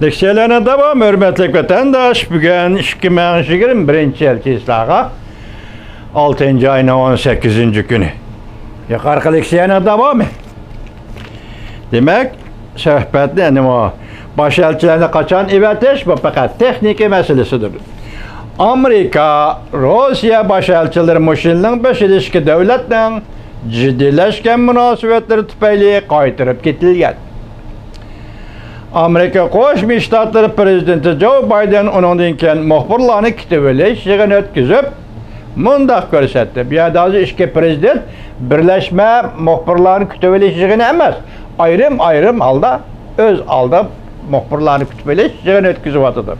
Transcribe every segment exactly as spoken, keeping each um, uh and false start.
لېكسىيەلەرنىڭ داۋامى، ھۆرمەتلىك ۋەتەنداش، بۈگۈن ئىككى مىڭ يىگىرمە بىرىنچى يىل چىسلاغا، ئالتىنچى ئاينىڭ ئون سەككىزىنچى كۈنى. يۇقىرىقى لېكسىيەنىڭ داۋامى. دېمەك، سۆھبەتنى، يەنى بۇ باش ئەلچىلەرنى قاچان ئېۋەتىش، بۇ پەقەت تېخنىكا مەسىلىسىدۇر. ئامېرىكا روسىيە باش ئەلچىلىرى مۇشۇ يىلنىڭ بېشىدا ئىككى دۆلەتنىڭ جىددىيلەشكەن مۇناسىۋەتلىرى تۈپەيلى قايتۇرۇپ كېتىلگەن. ئامېرىكا قوشما شتاتلىرى پىرېزىدېنتى جو بايدېن ئۇنىڭدىن كېيىن مۇخبىرلارنى كۈتۈۋېلىش يىغىنى ئۆتكۈزۈپ، مۇنداق كۆرسەتتى. بۇ يەردە ھازىر ئىككى پىرېزىدېنت بىرلەشمە مۇخبىرلارنى كۈتۈۋېلىش يىغىنى ئەمەس، ئايرىم-ئايرىم ھالدا ئۆز ئالدىغا مۇخبىرلارنى كۈتۈۋېلىش يىغىنى ئۆتكۈزۈۋاتىدۇ.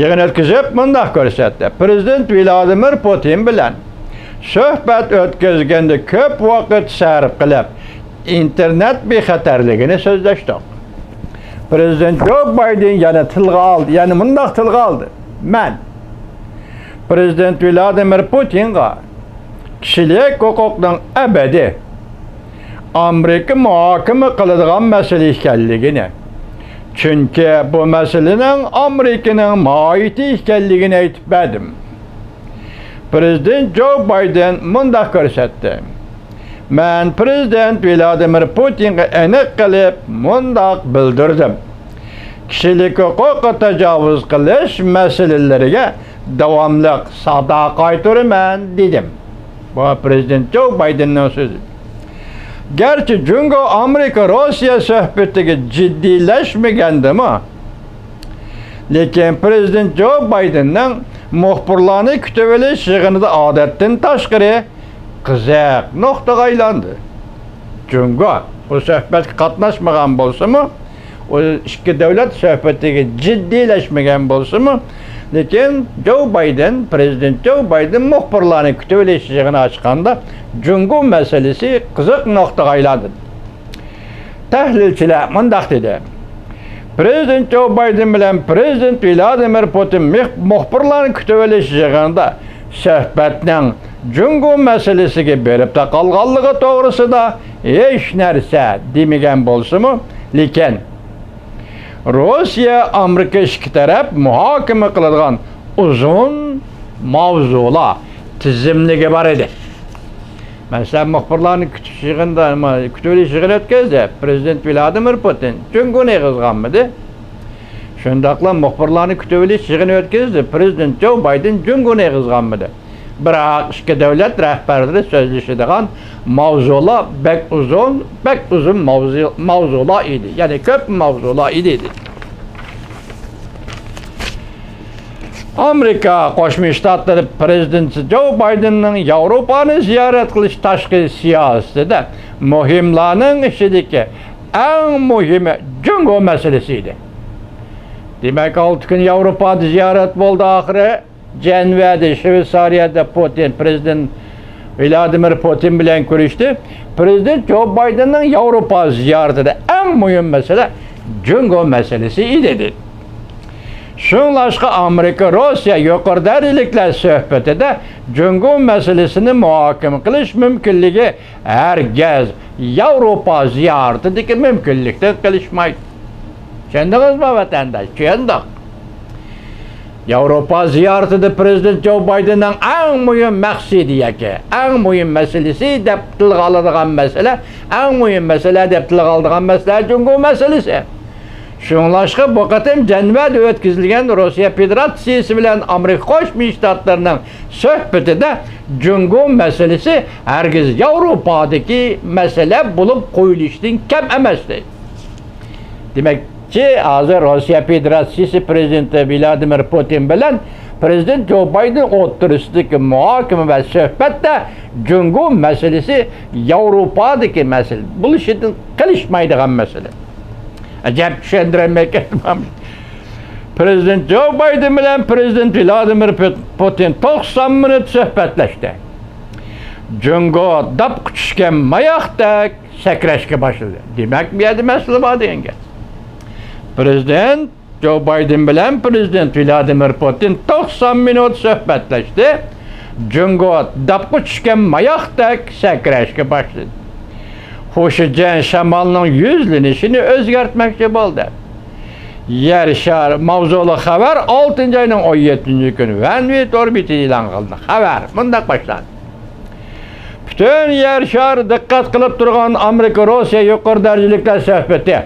يىغىن ئۆتكۈزۈپ مۇنداق كۆرسەتتى: پىرېزىدېنت ۋلادىمىر پۇتىن بىلەن سۆھبەت ئۆتكۈزگەندە كۆپ ۋاقىت سەرپ قىلىپ، ئىنتېرنېت بىخەتەرلىكىنى سۆزلەشتۇق. پىرېزىدېنت جو بايدېن يەنە تىلغا ئالدى، يەنە مۇنداق تىلغا ئالدى: مەن پىرېزىدېنت ۋلادىمىر پۇتىنغا كىشىلىك ھوقۇقنىڭ ئەبەدىي ئامېرىكا مۇھاكىمە قىلىدىغان مەسىلە ئىكەنلىكىنى، چۈنكى بۇ مەسىلىنىڭ ئامېرىكىنىڭ ماھىيىتى ئىكەنلىكىنى ئېيتىپ بەردىم. پىرېزىدېنت جو بايدېن مۇنداق كۆرسەتتى: مەن پىرېزىدېنت ۋلادىمىر پۇتىنغا ئېنىق قىلىپ مۇنداق بىلدۈردۈم: كىشىلىك ھوقۇققا تاجاۋۇز قىلىش مەسىلىلىرىگە داۋاملىق سادا قايتۇرىمەن، دېدىم. بۇ پىرېزىدېنت جو بايدېننىڭ سۆزى. گەرچە جۇڭگو ئامېرىكا روسىيە سۆھبىتىگە جىددىيلەشمىگەندىمۇ، لېكىن پىرېزىدېنت جو بايدېننىڭ مۇخبىرلارنى كۈتۈۋېلىش يىغىنىدا ئادەتتىن تاشقىرى قىزىق نۇقتىغا ئايلاندى. جۇڭگو بۇ سۆھبەتكە قاتناشمىغان بولسىمۇ، ئۇ ئىككى دۆلەت سۆھبىتىگە جىددىيلەشمىگەن بولسىمۇ، لېكىن جو بايدېن، پىرېزىدېنت جو بايدېن مۇخبىرلارنى كۈتۈۋېلىش يىغىنى ئاچقاندا، جۇڭگو مەسىلىسى قىزىق نۇقتىغا ئايلاندى. تەھلىلچىلەر مۇنداق دېدى: پىرېزىدېنت جو بايدېن بىلەن پىرېزىدېنت ۋلادىمىر پۇتىن مىخ-، مۇخبىرلارنى كۈتۈۋېلىش يىغىنىدا سۆھبەتنىڭ جۇڭگو مەسىلىسىگە بېرىپ تاقالغانلىقى توغرىسىدا ھېچ نەرسە دېمىگەن بولسىمۇ، لېكىن روسىيە، ئامېرىكا ئىككى تەرەپ مۇھاكىمە قىلىدىغان ئۇزۇن ماۋزۇلار تىزىملىكى بار ئىدى. مەسىلەن، مۇخبىرلارنى كۈتۈش يىغىنىدا، نېمە، كۈتۈۋېلىش يىغىنى ئۆتكۈزدى. پىرېزىدېنت ۋلادىمىر پۇتىن جۇڭگونى ئېغىزغا ئالمىدى. شۇنداقلا مۇخبىرلارنى كۈتۈۋېلىش يىغىنى ئۆتكۈزدى. پىرېزىدېنت جو بايدېن جۇڭگونى ئېغىزغا ئالمىدى. بىراق ئىككى دۆلەت رەھبەرلىرى سۆزلىشىدىغان ماۋزۇلار بەك ئۇزۇن، بەك ئۇزۇن ماۋزۇ-، ماۋزۇلار ئىدى. يەنى كۆپ ماۋزۇلار ئىدى. ئامېرىكا قوشما شتاتلىرى پىرېزىدېنتى جو بايدېننىڭ ياۋروپانى زىيارەت قىلىش تاشقى سىياسىتىدە مۇھىملارنىڭ ئىچىدىكى ئەڭ مۇھىمى جۇڭگو مەسىلىسى ئىدى. دېمەك، ئالتە كۈن ياۋروپادا زىيارەت بولدى ئاخىرى. جەنۋەدە، شۋېتسارىيەدە پۇتىن، پىرېزىدېنت ۋلادىمىر پۇتىن بىلەن كۆرۈشتى. پىرېزىدېنت جو بايدېننىڭ ياۋروپا زىيارىتىدە ئەڭ مۇھىم مەسىلە جۇڭگو مەسىلىسى ئىدى. شۇڭلاشقا ئامېرىكا، روسىيە يۇقىرى دەرىجىلىكلەر سۆھبىتىدە جۇڭگو مەسىلىسىنى مۇھاكىمە قىلىش مۇمكىنلىكى ھەرگىز ياۋروپا زىيارىتىدىكى مۇمكىنلىكتىن قېلىشمايدۇ. چۈشەندىڭىزمۇ، ۋەتەنداش؟ چۈشەندۇق. ياۋروپا زىيارىتىدە پىرېزىدېنت جو بايدېننىڭ ئەڭ مۇھىم مەقسىتى ياكى ئەڭ مۇھىم مەسىلىسى دەپ تىلغا ئالىدىغان مەسىلە، ئەڭ مۇھىم مەسىلە دەپ تىلغا ئالىدىغان مەسىلە جۇڭگو مەسىلىسى. شۇڭلاشقا بۇ قېتىم جەنۋەدە ئۆتكۈزۈلگەن روسىيە فېدېراتسىيىسى بىلەن ئامېرىكا قوشما شتاتلىرىنىڭ سۆھبىتىدە جۇڭگو مەسىلىسى ھەرگىز ياۋروپادىكى مەسىلە بولۇپ قويۇلۇشىدىن كەم ئەمەس، دەيدۇ. دېمەكچى، ھازىر روسىيە فېدېراتسىيىسى پىرېزىدېنتى ۋلادىمىر پۇتىن بىلەن پىرېزىدېنت جو بايدېن ئوتتۇرىسىدىكى مۇھاكىمە ۋە سۆھبەتتە جۇڭگو مەسىلىسى ياۋروپادىكى مەسىلە بولۇشىدىن قېلىشمايدىغان مەسىلە. ئەجەب، چۈشەندۈرەلمەي كەتتىم. پىرېزىدېنت جو بايدېن بىلەن پىرېزىدېنت ۋلادىمىر پۇتىن توقسان مىنۇت سۆھبەتلەشتى. جۇڭگو داپقا چۈشكەن ماياقتەك سەكرەشكە باشلىدى. دېمەك، بۇ يەردە مەسىلە بار دېگەن گەپ. پىرېزىدېنت جو بايدېن بىلەن پىرېزىدېنت ۋلادىمىر پۇتىن توقسان مىنۇت سۆھبەتلەشتى. جۇڭگو داپقا چۈشكەن ماياقتەك سەكرەشكە باشلىدى. خۇشىجيەن شامالنىڭ يۈزلىنىشىنى ئۆزگەرتمەكچى بولدى. يەر شارى ماۋزۇلۇق خەۋەر ئالتىنچى ئاينىڭ ئون يەتتىنچى كۈنى ۋەنۋى تور بېتىدە ئېلان قىلىندى. خەۋەر مۇنداق باشلاندى. پۈتۈن يەر شارى دىققەت قىلىپ تۇرغان ئامېرىكا روسىيە يۇقىرى دەرىجىلىكلەر سۆھبىتى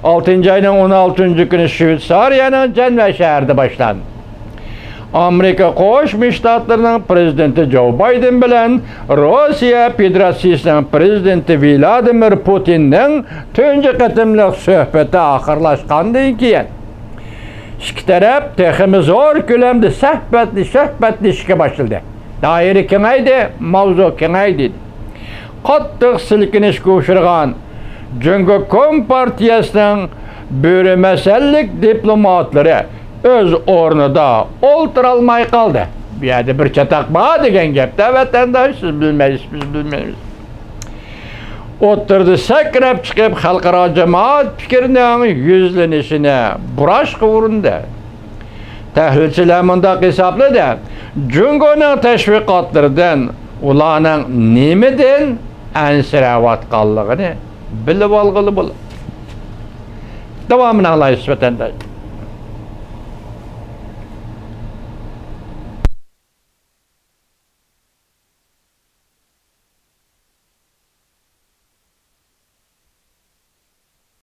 ئالتىنچى ئاينىڭ ئون ئالتىنچى كۈنى شۋېتسارىيەنىڭ جەنۋە شەھىرىدە باشلاندى. ئامېرىكا قوشما شتاتلىرىنىڭ پرېزىدېنتى جو بايدېن بىلەن روسىيە فېدېراتسىيىسىنىڭ پرېزىدېنتى ۋلادىمىر پۇتىننىڭ تۇنجى قېتىملىق سۆھبىتى ئاخىرلاشقاندىن كېيىن، ئىككى تەرەپ تېخىمۇ زور كۆلەمدە سۆھبەتلىشىشكە باشلىدى. دائىرە كېڭەيدى، ماۋزۇ كېڭەيدى. قاتتىق سىلكىنىشكە ئۇچرىغان جۇڭگو كومپارتىيەسىنىڭ بۆرىمەسەنلىك دىپلوماتلىرى ئۆز ئورنىدا ئولتۇرالماي قالدى. بۇ يەردە بىر چاتاق بار دېگەن گەپتە، ۋەتەنداش، سىز بىلمەيسىز، بىز بىلمەيمىز. ئوتتۇرىدا سەكرەپ چىقىپ، خەلقئارا جامائەت پىكرىنىڭ يۈزلىنىشىنى بۇراشقا ئۇرۇندى. تەھلىلچىلەر مۇنداق ھېسابلىدى، جۇڭگونىڭ تەشۋىقاتلىرىدىن ئۇلارنىڭ نېمىدىن ئەنسىرەۋاتقانلىقىنى بىلىۋالغىلى بولىدۇ. داۋامىنى ئاڭلايسىز، ۋەتەنداش.